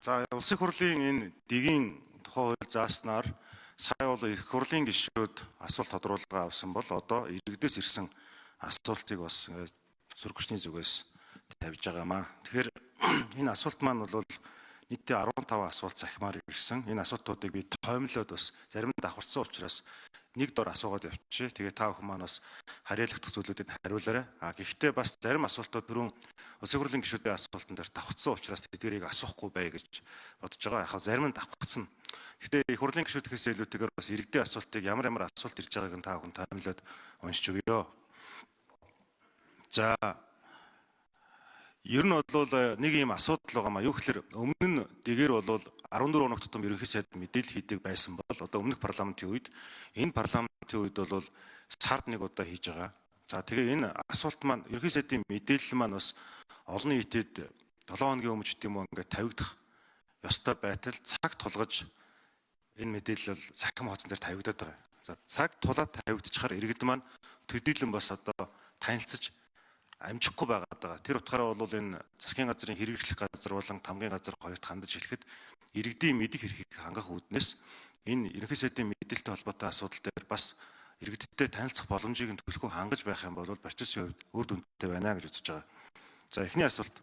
За, улсын хурлын энэ дэгийн тухай хууль зааснаар сая бол их хурлын гишүүд асуулт тодруулгаа авсан бол одоо иргэдээс ирсэн асуултыг бас сөргөчний зүгээс тавьж байгаамаа. Тэгэхээр энэ асуулт маань бол нийтдээ 15 асуулт захимаар ирсэн. Энэ асуултуудыг би тоймлоод бас зарим нь давхарсан учраас нэг дор асуугаад явчихъя. Тэгээ та бүхэн маань бас харьяалагдах зүйлүүдэд хариулаарай. А гэхдээ бас зарим асуултууд түрүүн улсын хурлын гишүүдийн асуултан дээр давхцсан учраас тэдгэрийг асуухгүй бай гэж бодож байгаа. Яг зарим нь давхцсан. Гэхдээ их хурлын гишүүдээс илүүтэйгээр бас иргэдийн асуултыг ямар ямар асуулт ирж байгааг нь та бүхэн тоймлоод уншиж өгье. За, ер нь бол нэг ийм асуудал байгаа маа. Юу гэхээр өмнө нь дэгээр бол 14 хоног тутам ерөнхий сайд мэдээлэл хийдэг байсан бол одоо өмнөх парламентын үед, энэ парламентын үед бол сард нэг удаа хийж байгаа. За, тэгээ энэ асуулт маань ерөнхий сайдын мэдээлэл маань бас олон нийтэд 7 хоногийн өмнө ч гэдэм үү ингээд тавигдах ёстой байтал цаг тулгаж энэ мэдээлэл бол цахим хуудсан дээр тавигдаад байгаа. За, цаг тулаад тавигдчихаар иргэд маань төдийлөн бас одоо танилцаж амжихгүй байгаад байгаа. Тэр утгаараа бол энэ засгийн газрын хэрэглэх газар болон тамгын газар хоёрт хандаж хэлэхэд иргэдийн мэдэх эрхийг хангах үүднээс энэ ерөнхий сайдын мэдээлэлтэй холбоотой асуудал дээр бас иргэдтэй танилцах боломжийг нь төлхөө хангаж байх юм бол процессын хувьд үр дүнтэй байна гэж үзэж байгаа. За, эхний асуулт.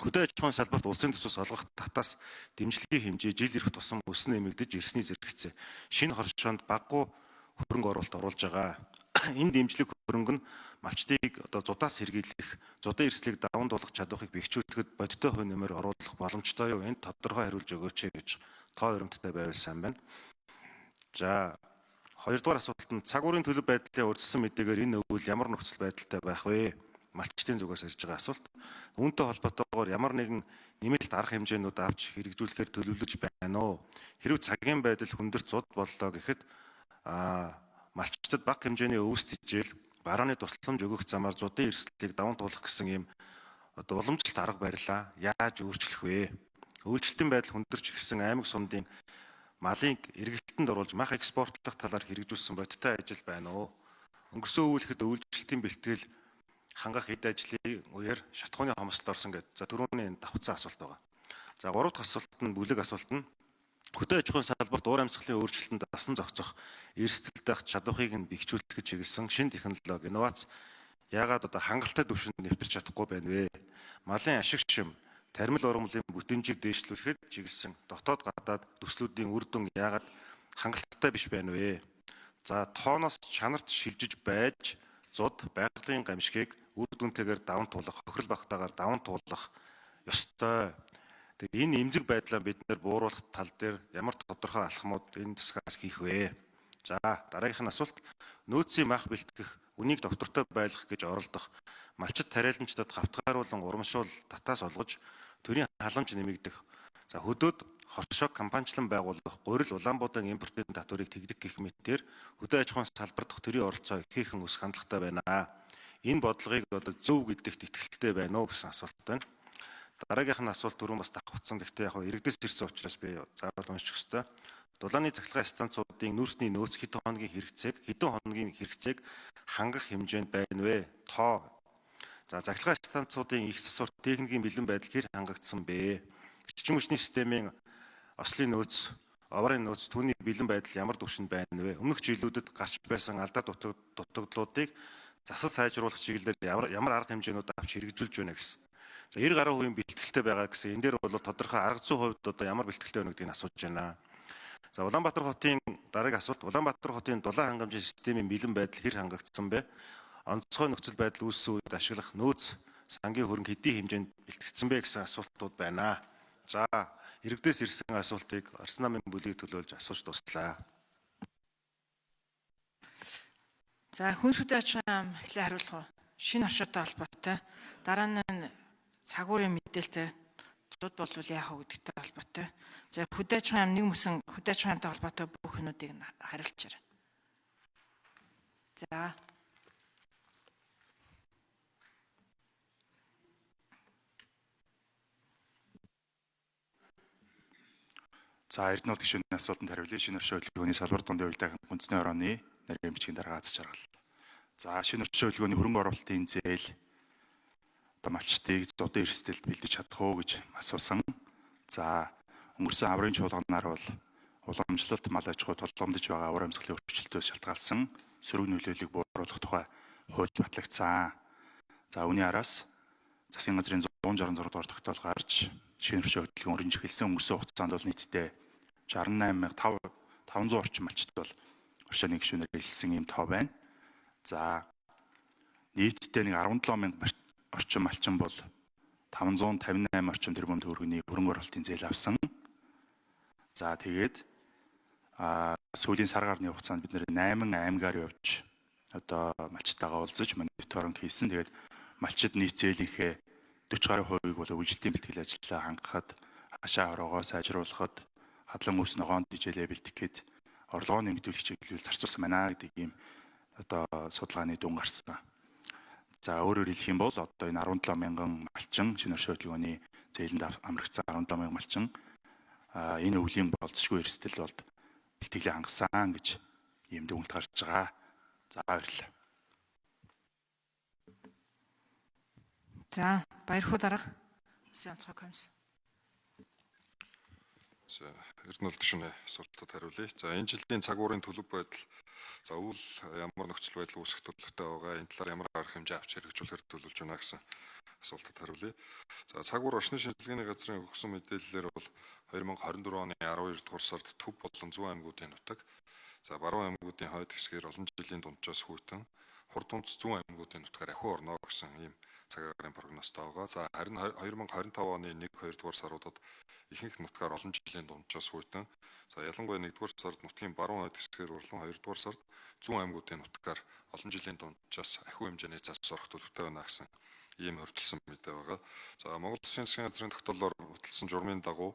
Хөдөө аж ахуйн салбарт улсын төсвөөс олгох татаас дэмжлэгийн хэмжээ жил ирэх тусам өсөн нэмэгдэж ирсний зэрэгцээ. Шинэ хоршоонд баггүй хөрөнгө оруулалт оруулж байгаа. Энэ дэмжлэг хөрөнгө нь малчдыг одоо зудаас сэргийлэх, зудын эрсдлийг даван дуулах чадварыг бэхжүүлэхэд бодиттой хувь нэмэр оруулах боломжтой юу? Энд тодорхой хариулж өгөөч гэж тоо өрөмттэй байвал сайн байна. За, хоёрдугаар асуулт нь цаг уурын төлөв байдлын урьдчилсан мэдээгээр энэ өвөл ямар нөхцөл байдалтай байх вэ? Малчдын зүгээс ирж байгаа асуулт. Үүнтэй холбоотойгоор ямар нэгэн нэмэлт арга хэмжээнүүд авч хэрэгжүүлэхээр төлөвлөж байна уу? Хэрв цагийн байдал хүндэрч зуд боллоо гэхэд малчдад бага хэмжээний өвс тижэл, барааны тусламж өгөх замаар зудын эрсдлийг даван туулах гэсэн ийм одоо уламжлалт арга барилаа яаж өөрчлөх вэ? Үйлчлэлтийн байдал хүндэрч ирсэн аймаг сумдын малын эргэлтэнд оруулж мах экспортлох талаар хэрэгжүүлсэн бодиттой ажил байна уу? Өнгөрсөн өвөлхэд үйлчлэлтийн бэлтгэл хангах эд ажлын үеэр шатхууны хомсдолд орсон гэдэг. За, түрүүний энэ давхцсан асуулт байгаа. За, гурав дахь асуулт нь бүлэг асуулт нь хөдөө аж ахуйн салбарт уур амьсгалын өөрчлөлтөнд дасан зохицох, эрсдэл дах чадварыг нь бэхжүүлэх гэж чиглэсэн шинэ технологи, инновац яагаад одоо хангалттай түвшинд нэвтэрч чадахгүй байна вэ? Малын ашиг шим, тармил ургамлын бүтэмжийг дээшлүүлэхэд чиглэсэн дотоод гадаад төслүүдийн үр дүн яагаад хангалттай биш байна вэ? За, тооноос чанарт шилжиж байж зуд байгалийн гамшигыг үр дүнтэйгээр даван туулах, хохирол багтаагаар даван туулах ёстой. Тэгээ энэ эмзэг байдлаа бид нэр бууруулах тал дээр ямар тодорхой алхмууд энэ засгаас хийх вэ? За, дараагийнх нь асуулт нөөцийн мах бэлтгэх, үнийг доктортой байлгах гэж оролдох, малчид тариаланчдад хавтгааруулан урамшуул татаас олгож төрийн халамж нэмэгдэх. За, хөдөөд хоршоо компаничлан байгуулах, гурил Улаанбуудын импортын татварыг тэгдэх гэх мэтээр хөдөө аж ахуйн салбар дахь төрийн оролцоо ихээхэн өсөх хандлагатай байна. Энэ бодлогыг одоо зөв гэдэгт итгэлтэй байна уу гэсэн асуулт байна. Дараагийнх нь асуулт түрүүн бас давхцсан. Гэхдээ яг иргэдээс ирсэн учраас би заавал унших ёстой. Дулааны цахилгаан станцуудын нүүрсний нөөц хэдэн хоногийн хэрэгцээг, хэдэн хоногийн хэрэгцээг хангах хэмжээнд байна вэ? Тоо. За, цахилгаан станцуудын их засвар техникийн бэлэн байдал хэр хангагдсан бэ? Эрчим хүчний системийн ослын нөөц, оврын нөөц түүний бэлэн байдал ямар түвшинд байна вэ? Өмнөх жилүүдэд гарч байсан алдаа дутагдлуудыг засал сайжруулах чиглэлээр ямар арга хэмжээнүүд авч хэрэгжүүлж байна гэсэн. 90 гаруй хувийн бэлтгэлтэй байгаа гэсэн. Энэ дээр бол тодорхой арга зүйн хувьд одоо ямар бэлтгэлтэй байна гэдгийг асууж байна. За, Улаанбаатар хотын дараагийн асуулт Улаанбаатар хотын дулаан хангамжийн системийн бэлэн байдал хэр хангагдсан бэ? Онцгой нөхцөл байдал үүссэн үед ашиглах нөөц сангийн хөрөнгө хэдийн хэмжээнд бэлтгэгдсэн бэ гэсэн асуултууд байна. За, иргэдээс ирсэн асуултыг Арсын намын бүлгийг төлөөлж асууж дуслаа. За, хүнс хөдөө аж ахуйн яам эхлээ хариулах уу? Шинэ оршоотой холбоотой. Дараа нь цагуурын мэдээлэлтэй зуд болвол яах вэ гэдэгтэй холбоотой. За, хөдөө аж ахуйн яам нэг мөсөн хөдөө аж ахуйн яамтай холбоотой бүх юмнуудыг хариулчаарай. За. За, Эрдэнэт гишүүний асуултанд хариулъя. Шинэ оршин хөдөлгөөний салбар дундын уялдааг үндэсний орооны нарийн бичгийн дарга Аз жаргал. За, шинэ оршин хөдөлгөөний хөрөнгө оруулалтын зээл одоо малчдыг зудын эрсдэлд бэлдэж чадах уу гэж асуусан. За өнгөрсөн аврын чуулганаар бол уламжлалт мал аж ахуй толгомдож байгаа уур амьсгалын өөрчлөлтөөс шалтгаалсан сөрөг нөлөөллийг бууруулах тухай хууль батлагдсан. За үүний араас засгийн газрын 166 дугаар тогтоол гарч шинэ орчин хөдөлгөөн өрнж эхэлсэн. Өнгөрсөн хугацаанд бол нийтдээ 68,500 орчим малчид бол оршооны гишүүнээр элссэн ийм тоо байна. За нийтдээ нэг 17,000 орчим малчин бол 558 орчим тэрбум төгрөгийн хөрөнгө оруулалтын зээл авсан. За тэгээд сүүлийн сар гарны хугацаанд бид нэр 8 аймгаар явж одоо малчтайгаа уулзаж мониторинг хийсэн. Тэгээд малчид нийт зээлийнхээ 40 гаруй хувийг бол өвлжилтийн бэлтгэл ажлаа хангахад, хашаа ороогоо сайжруулахад, хадлан өвс ногоон дижээлээ бэлтгэхэд орлогоо нэмэгдүүлэх чиглэлээр зарцуулсан байна гэдэг ийм одоо судалгааны дүн гарсан. За өөрөөр хэлэх юм бол одоо энэ 17 мянган малчин шинэ оршин хөдөлгөөний зээлэнд амрагдсан 17 мянган малчин энэ өвлийн болцсогүй эрсдэл болд бэлтгэлээ хангасан гэж ийм дүгнэлт гарч байгаа. За баярлалаа. За баяр хүү дарга. Улсын онцгой комисс. За Эрдэнэ гишүүний асуултад хариулъя. За энэ жилийн цаг уурын төлөв байдал за өвөл ямар нөхцөл байдал үүсэх төлөвтэй байгаа, энэ талаар ямар арга хэмжээ авч хэрэгжүүлэхээр төлөвлөж байна гэсэн асуултад хариулъя. За цаг уур орчны шинжилгээний газрын өгсөн мэдээллээр бол 2024 оны 12 дугаар сард Төв болон Зүүн аймагуудын нутаг, за Баруун аймагуудын хойд хэсгээр олон жилийн дунджаас хүйтэн, хурд тунц Зүүн аймагуудын нутгаар ахиу орно гэсэн ийм цаг агаарын прогнозтой байгаа. За харин 2025 оны 1 2 дугаар саруудад ихэнх нутгаар олон жилийн дунджаас хүйтэн. За ялангуяа 1 дугаар сард нутгийн баруун хойд хэсгээр урлан 2 дугаар сард зүүн аймагуудын нутгаар олон жилийн дунджаас ахиу хэмжээний цас орох төлөвтэй байна гэсэн ийм хөржилсөн мэдээ байгаа. За Монгол Улсын засгийн газрын тогтоолоор баталсан журмын дагуу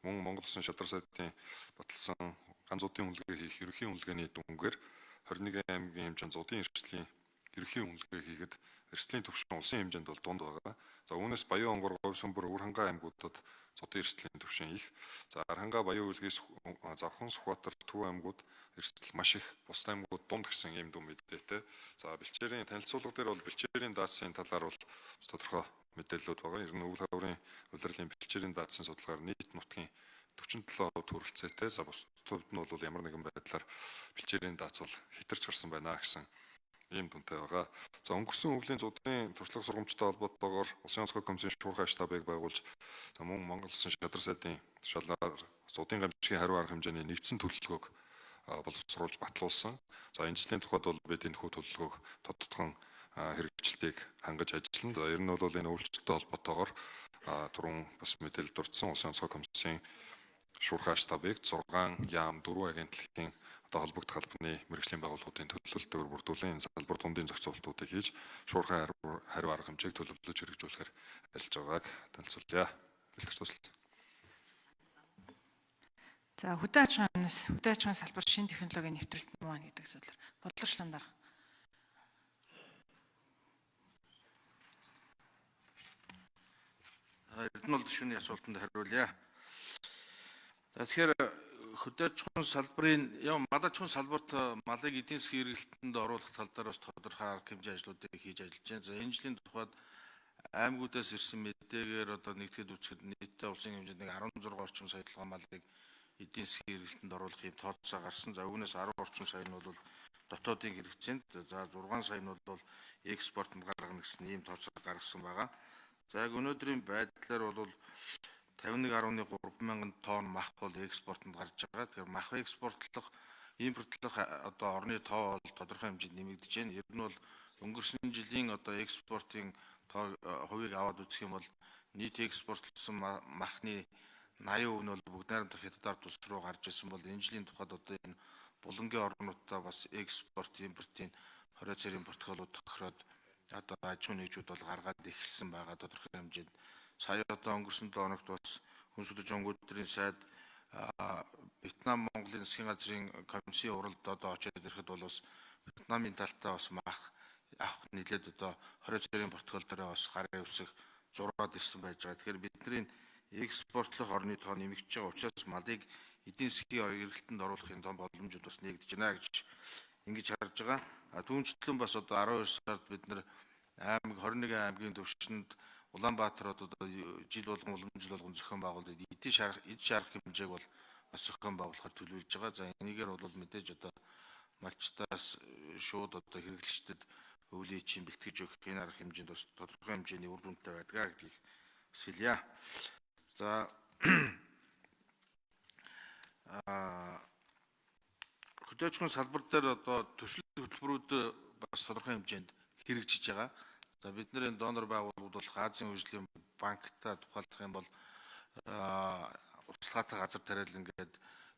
мөн Монгол Улсын шадар сайдын баталсан ганцуудын үнэлгээ хийх ерөнхий үнэлгээний дүнгээр 21 аймгийн хэмжээнд зуудын эрсдлийн ерөнхий үнэлгээ хийхэд эрсдлийн түвшин улсын хэмжээнд бол дунд байгаа. За үүнээс Баян онгор, Говь сүмбэр, Өвөр хангай аймагуудад зодын эрсдлийн түвшин их. За Арханга, Баян үйлгээс Завхан, Сүхбаатар, Төв аймагуд эрсдэл маш их, бусад аймагуд дунд гэсэн ийм дүн мэдээтэй. За бэлчээрийн танилцуулга дээр бол бэлчээрийн даацын талаар бол тодорхой мэдээллүүд байгаа. Ер нь өвөл хаврын улирлын бэлчээрийн даацын судалгаар нийт нутгийн 47% төрөлцөөтэй. За бусад төвд нь бол ямар нэгэн байдлаар бэлчээрийн дац бол хэтэрч гарсан байна гэсэн ийм дүнтэй байгаа. За өнгөрсөн өвлийн зудын туршлага сургамжтай холбоотойгоор Улсын онцгой комиссийн шуурхай штабыг байгуулж за мөн Монгол Улсын шадар сайдын тушаалаар зудын гамшигын хариу арга хэмжээний нэгдсэн төлөвлөгөөг боловсруулж батлуулсан. За энэ жилийн тухайд бол бид энэхүү төлөвлөгөөг тодтогхон хэрэгжилтийг хангаж ажиллана. За ер нь бол энэ өвлжөлттэй холбоотойгоор түрүүн бас мэдээлэл дурдсан Улсын онцгой комиссийн шуурхай штабыг 6 яам 4 агентлагийн одоо холбогдох албаны мэргэжлийн байгууллагуудын төлөлтөөр бүрдүүлэн энэ салбар дундын зохицуултуудыг хийж шуурхай хариу арга хэмжээг төлөвлөж хэрэгжүүлэхээр ажиллаж байгааг танилцуулъя. Бэлтгэж туслалт. За хөдөө аж ахуйн амнаас хөдөө аж ахуйн салбар шинэ технологийн нэвтрэлт муу байна гэдэг асуудлаар бодлогочлон дарга. Эрдэнэ бол гишүүний асуултанд хариулъя. За тэгэхээр хөдөө аж ахуйн салбарын мал аж ахуйн салбарт малыг эдийн засгийн эргэлтэнд оруулах тал дээр бас тодорхой арга хэмжээ ажлуудыг хийж ажиллаж байна. За энэ жилийн тухайд аймагуудаас ирсэн мэдээгээр одоо нэгтгэхэд үзэхэд нийтдээ улсын хэмжээнд нэг 16 орчим сая толгой малыг эдийн засгийн эргэлтэнд оруулах юм тооцоо гарсан. За үүнээс 10 орчим сая нь бол дотоодын хэрэгцээнд, за 6 сая нь бол экспортод гаргана гэсэн ийм тооцоо гаргасан байгаа. За яг өнөөдрийн байдлаар бол 51.3 мянган тонн мах бол экспортод гарч байгаа. Тэгэхээр мах экспортлох, импортлох одоо орны тоо бол тодорхой хэмжээнд нэмэгдэж байна. Ер нь бол өнгөрсөн жилийн одоо экспортын тоо хувийг аваад үзэх юм бол нийт экспортлсон махны 80% нь бол бүгд найрамдах Хятад ард улс руу гарч ирсэн бол энэ жилийн тухайд одоо энэ булангийн орнуудаа бас экспорт, импортын 20 цэрийн протоколууд тохироод одоо аж ахуйн нэгжүүд бол гаргаад эхэлсэн байгаа тодорхой хэмжээнд. Сая одоо өнгөрсөн 7 хоногт бас хүнс хөдөлж онгодрын сайд Вьетнам Монголын засгийн газрын комиссийн уралд одоо очиод ирэхэд бол бас Вьетнамын талтаа бас мах авах нэлээд одоо 20 цэрийн протокол дээр бас гарын үсэг зураад ирсэн байж байгаа. Тэгэхээр бидний экспортлох орны тоо нэмэгдэж байгаа учраас малыг эдийн засгийн эргэлтэнд оруулахын том боломжууд бас нэгдэж байна гэж ингэж харж байгаа. Түүнчлэн бас одоо 12 сард бид нар аймаг 21 аймгийн төвшөнд Улаанбаатар одоо жил болгон уламжил болгон зохион байгуулдаг эдийн шарах эд шарах хэмжээг бол бас зохион байгуулахар төлөвлөж байгаа. За энийгээр бол мэдээж одоо малчтаас шууд одоо хэрэглэгчдэд өвлийн чинь бэлтгэж өгөх энэ арга хэмжээнд бас тодорхой хэмжээний үр дүнтэй байдгаа гэдгийг бас хэлье. За хөдөө аж ахуйн салбар дээр одоо төсөл хөтөлбөрүүд бас тодорхой хэмжээнд хэрэгжиж байгаа. За бид нар энэ донор байгууллагууд бол Азийн хөгжлийн банктай тухайлах юм бол услаатай газар тариалан ингээд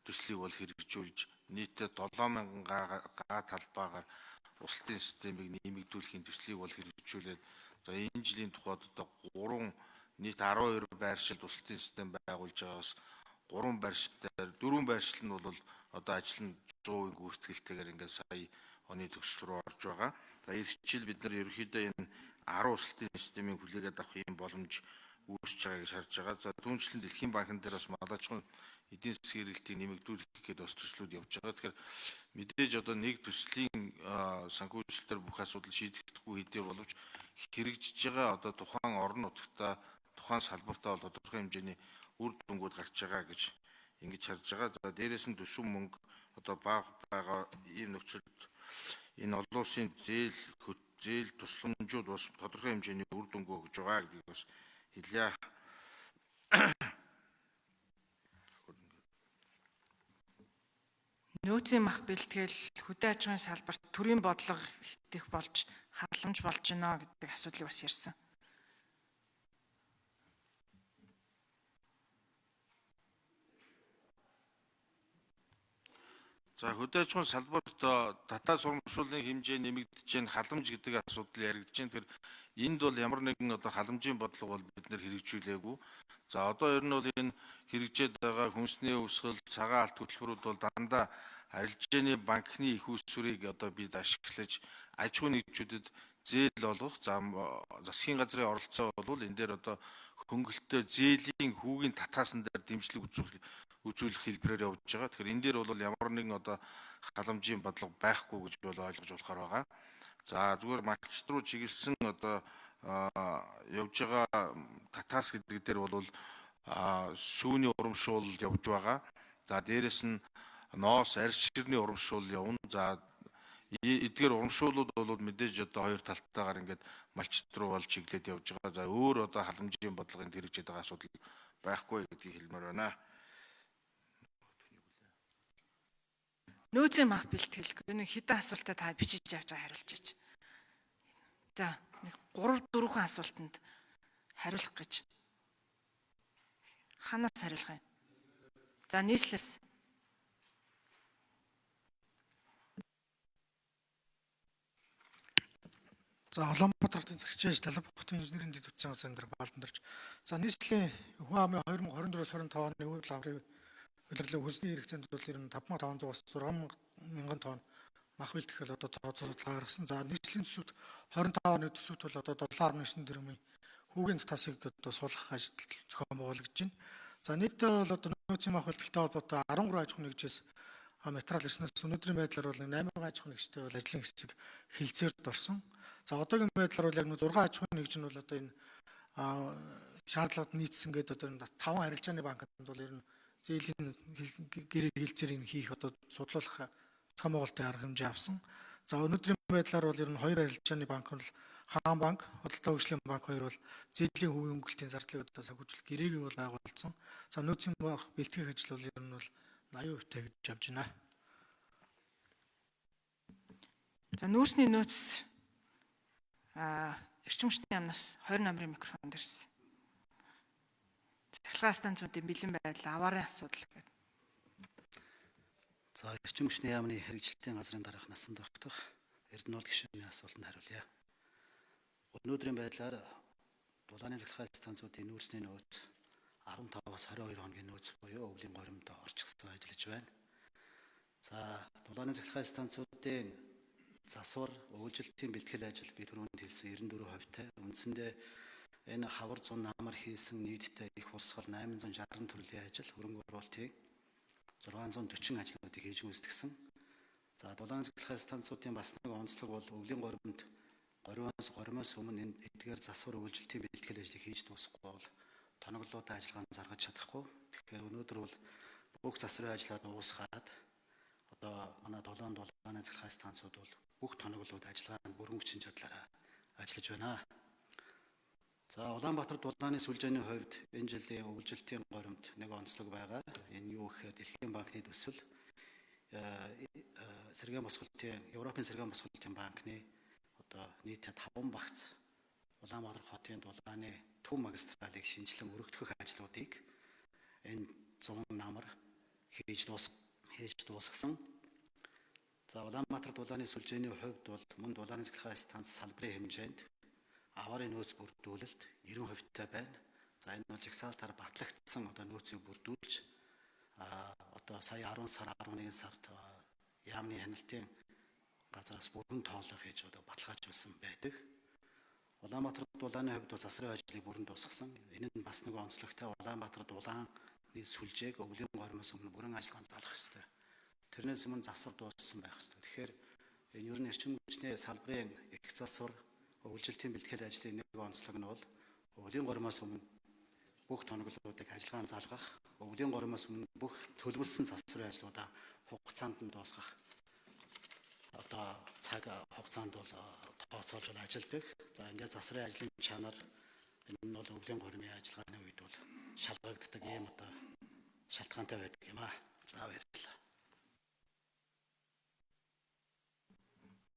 төслийг бол хэрэгжүүлж нийтдээ 7000 га талбайгаар услалтын системийг нэмэгдүүлэхийн төслийг бол хэрэгжүүлээд за энэ жилийн тухайд одоо 3 нийт 12 байршилд услалтын систем байгуулж байгаас 3 байршил дээр 4 байршил нь бол одоо ажил нь 100% гүйцэтгэлтэйгээр ингээд сая оны төгсөл рүү орж байгаа. За эх жил бид нар ерөнхийдөө энэ 10 услалтын системийг хүлээгээд авах юм боломж үүсэж байгаа гэж харж байгаа. За түүнчлэн Дэлхийн банкн дээр бас малажхан эдийн засгийн эргэлтийг нэмэгдүүлэх гээд бас төслүүд явж байгаа. Тэгэхээр мэдээж одоо нэг төслийн санхүүжилтээр бүх асуудал шийдэхгүй хэдий боловч хэрэгжиж байгаа одоо тухайн орон нутагта тухайн салбартаа бол тодорхой хэмжээний үр дүнгууд гарч байгаа гэж ингэж харж байгаа. За дээрээс нь төсөв мөнгө одоо бага байгаа ийм нөхцөлд энэ олон улсын зээл тусламжууд бас тодорхой хэмжээний үр дүнгөө өгж байгаа гэдгийг бас хэлье. Нөөцийн мах бэлтгэл хөдөө аж ахуйн салбарт төрийн бодлого хэтэх болж халамж болж байна гэдэг асуудлыг бас ярьсан. За хөдөө аж ахуйн салбарт татаас урамшууллын хэмжээ нэмэгдэж байна, халамж гэдэг асуудал яригдж байна. Тэгэхээр энд бол ямар нэгэн одоо халамжийн бодлого бол бид нэр хэрэгжүүлээгүй. За одоо ер нь бол энэ хэрэгжээд байгаа хүнсний өвсгөл, цагаан алт хөтөлбөрүүд бол дандаа арилжааны банкны их усвэрийг одоо бид ашиглаж аж ахуйн нэгжүүдэд зээл олгох, за засгийн газрын оролцоо бол энэ дээр одоо хөнгөлөлтөө зээлийн хүүгийн татаасан дээр дэмжлэг үзүүлэх хэлбэрээр явж байгаа. Тэгэхээр энэ дээр бол ямар нэгэн одоо халамжийн бодлого байхгүй гэж бол ойлгож болохоор байгаа. За зүгээр малчт руу чиглэсэн одоо явж байгаа татаас гэдэг дээр бол сүүний урамшуул явж байгаа. За дээрэс нь ноос арь ширний урамшуул явна. За эдгээр урамшуулууд бол мэдээж одоо хоёр талтайгаар ингээд малчт руу бол чиглээд явж байгаа. За өөр одоо халамжийн бодлогын хэрэгжиж байгаа асуудал байхгүй гэдгийг хэлмээр байна. Нөөцийн мах бэлтгэл энэ хэдэн асуултаа та бичиж авч байгаа хариулчих. За нэг 3 4 асуултанд хариулах гэж. Ханаас хариулах юм? За нийслэлс. За Улаанбаатар хотын зөрчиж Талбай хотын инженерийн дэд бүтцийн газрын дээр баландарч. За нийслэлийн хүн амын 2024-өөс 25 оны үйл аврын улирлын хөлсний хэрэгцээнд бол ер нь 5500-аас 6000 тонн мах бэлтгэл одоо тооцоолол гаргасан. За нийслэлийн төсөвт 25 оны төсөвт бол одоо 7.9 тэрбумын хүүгийн татасыг одоо суулгах ажил зохион байгуулагдаж байна. За нийтдээ бол одоо нөөцийн мах бэлтгэлтэй холбоотой 13 аж ахуйн нэгжээс материал ирснээс өнөөдрийн байдлаар бол 8 аж ахуйн нэгжтэй бол ажлын хэсэг хилцээрд орсон. За одоогийн байдлаар бол яг 6 аж ахуйн нэгж нь бол одоо энэ шаардлагад нийцсэн гэдэг одоо энэ 5 арилжааны банкнд бол ер нь зээлийн гэрээ хилцээрийг хийх одоо судлуулах зохион байгуулалтын арга хэмжээ авсан. За өнөөдрийн байдлаар бол ер нь 2 арилжааны банк нь бол Хаан банк, Худалдаа хөгжлийн банк хоёр бол зээлийн хувийн хөнгөлтийн зардлыг одоо санхүүжүүлэх гэрээг бол байгуулсан. За нөөцийн банк бэлтгэх ажил бол ер нь бол 80% таа гэж явж байна. За нүүрсний нөөц эрчим хүчний яамнаас 20 номерын микрофон дэрсэн. Цахилгаан станцуудын бэлэн байдал, аваарын асуудал гэдэг. За эрчим хүчний яамны хэрэгжилтийн газрын дараах насан туршдах Эрдэнэ гишүүний асуултанд хариулъя. Өнөөдрийн байдлаар дулааны цахилгаан станцуудын нүүрсний нөөц 15-аас 22 хоногийн нөөц буюу өвлийн горимд орчихсон ажиллаж байна. За дулааны цахилгаан станцуудын засвар, үйлжилтийн бэлтгэл ажил би түрүүнд хэлсэн 94% тай. Үндсэндээ энэ хавар зун намар хийсэн нийтдээ их урсгал 860 төрлийн ажил, хөрөнгө оруулалтын 640 ажлуудыг хийж гүйцэтгэсэн. За дулааны цахилгаан станцуудын бас нэг онцлог бол өвлийн горимд Горимоос өмнө энэ эдгээр засвар өвөлжилтийн бэлтгэл ажлыг хийж дуусгахгүй бол тоноглолуудын ажиллагаанд заргаж чадахгүй. Тэгэхээр өнөөдөр бол бүх засварын ажлаа дуусгаад одоо манай долоон дулааны цахилгаан станцууд бол бүх тоноглолууд ажиллагаанд бүрэн хүчин чадлаараа ажиллаж байна. За, Улаанбаатар дулааны сүлжээний хувьд энэ жилийн өвөлжилтийн горимд нэг онцлог байгаа. Энэ юу гэхээр Дэлхийн банкны төсөл сэргээн босголтын Европын сэргээн босголтын банкны одоо нийт 5 багц Улаанбаатар хотын дулааны төв магистралыг шинжилэн өргөтгөх ажлуудыг энэ 100 намар хийж дуусгасан. За, Улаанбаатар дулааны сүлжээний хувьд бол мөн дулааны цахилгаан станц салбарын хэмжээнд аваарын нөөц бүрдүүлэлт 90% тай байна. За, энэ бол жагсаалтаар батлагдсан одоо нөөцийг бүрдүүлж одоо сая 10 сар 11 сард яамны хяналтын газраас бүрэн тоолоо хийж одоо баталгаажуулсан байдаг. Улаанбаатар дулааны хувьд бол засварын ажлыг бүрэн дуусгасан. Энэ нь бас нэг онцлогтой. Улаанбаатар дулааны сүлжээг өвлийн горимоос өмнө бүрэн ажиллагаанд залах ёстой. Тэрнээс өмнө засвар дууссан байх ёстой. Тэгэхээр энэ ер нь эрчим хүчний салбарын их засвар өвөлжилтийн бэлтгэл ажлын нэг онцлог нь бол өвлийн горимоос өмнө бүх тоноглолуудыг ажиллагаанд залгах, өвлийн горимоос өмнө бүх төлөвлөсөн засварын ажлуудаа хугацаанд нь дуусгах одоо цаг хугацаанд бол тооцоолж бол ажилладаг. За, ингээд засварын ажлын чанар энэ нь бол өвлийн горимын ажиллагааны үед бол шалгагддаг ийм одоо шалтгаантай байдаг юм аа. За, баярлалаа.